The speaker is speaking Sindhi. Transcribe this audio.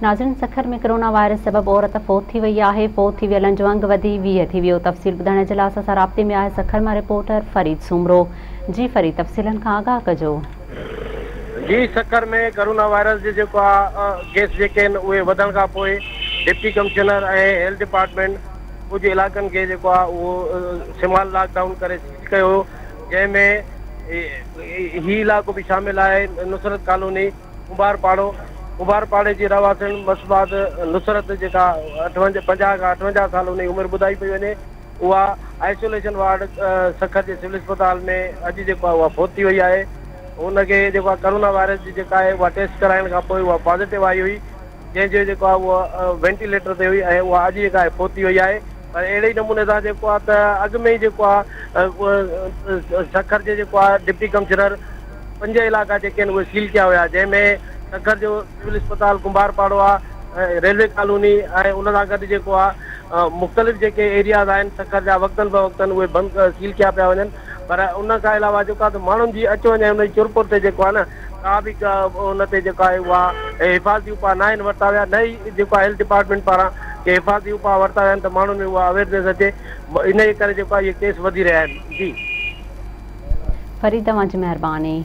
ناظرين سکر ۾ ڪرونا وائرس سبب عورت فوت ٿي وئي آهي، فوت ٿي ويلن جو انگ وڌي 20 ٿي ويو، تفصيل ٻڌائڻ جي لاء اسان سان رابطي ۾ آهي سکر مان رپورٽر فريد سومرو، جي فريد تفصيلن کان آگاهه ڪجو. جي سکر ۾ ڪرونا وائرس جي جيڪو آ ڪيس جيڪي آهن اهي وڌڻ کان پوء ڊپٽي ڪمشنر ۽ هيلٿ ڊپارٽمينٽ ڪجهه علائقن کي جيڪو آ اهو سمال لاڪ ڊائون ڪري سيل ڪيو هو جنهن ۾ هي علائقو به شامل آهي نصرت ڪالوني ڪنڀار پاڙو، ڪنڀار پاڙي جي رهواسڻ مسمات نصرت جيڪا اٺونجاهه 50 کان 58 سال ان جي عمر ٻڌائي پئي وڃي اها آئسوليشن وارڊ سکر جي سول اسپتال ۾ اڄ جيڪو آهي اها فوت ٿي وئي آهي ان کي جيڪو آهي ڪرونا وائرس جي جيڪا آهي اها ٽيسٽ ڪرائڻ کان پوء اها پازيٽو آئي هئي جنهن جو جيڪو آهي اهو وينٽيليٽر تي هئي ۽ اها اڄ جيڪا آهي فوت ٿي وئي آهي پر اهڙي ئي نموني سان جيڪو آهي ته اڳ ۾ ئي جيڪو آهي سکر جي جيڪو آهي ڊپٽي ڪمشنر پنج علائقا جيڪي آهن اهي سيل ڪيا ويا جنهن ۾ سکر جو سول اسپتال ڪنڀار پاڙو آهي ريلوي ڪالوني ۽ ان سان گڏ جيڪو آهي مختلف جيڪي ايرياز آهن سکر جا وقتن فوقتن اهي بند سيل ڪيا پيا وڃن پر ان کان علاوه جيڪو آهي ته ماڻهن جي اچ وڃ ۽ ان جي چرپر تي جيڪو آهي نه ڪا به ان تي جيڪا آهي اها حفاظتي اپاء ناهن ورتا ويا نه ئي جيڪو آهي هيلٿ ڊپارٽمينٽ پاران ڪي حفاظتي اپاء ورتا ويا آهن ته ماڻهن ۾ اها اويئرنيس اچي ان جي ڪري جيڪو آهي اهي ڪيس وڌي رهيا آهن جي. فريد اوهان جي مهرباني.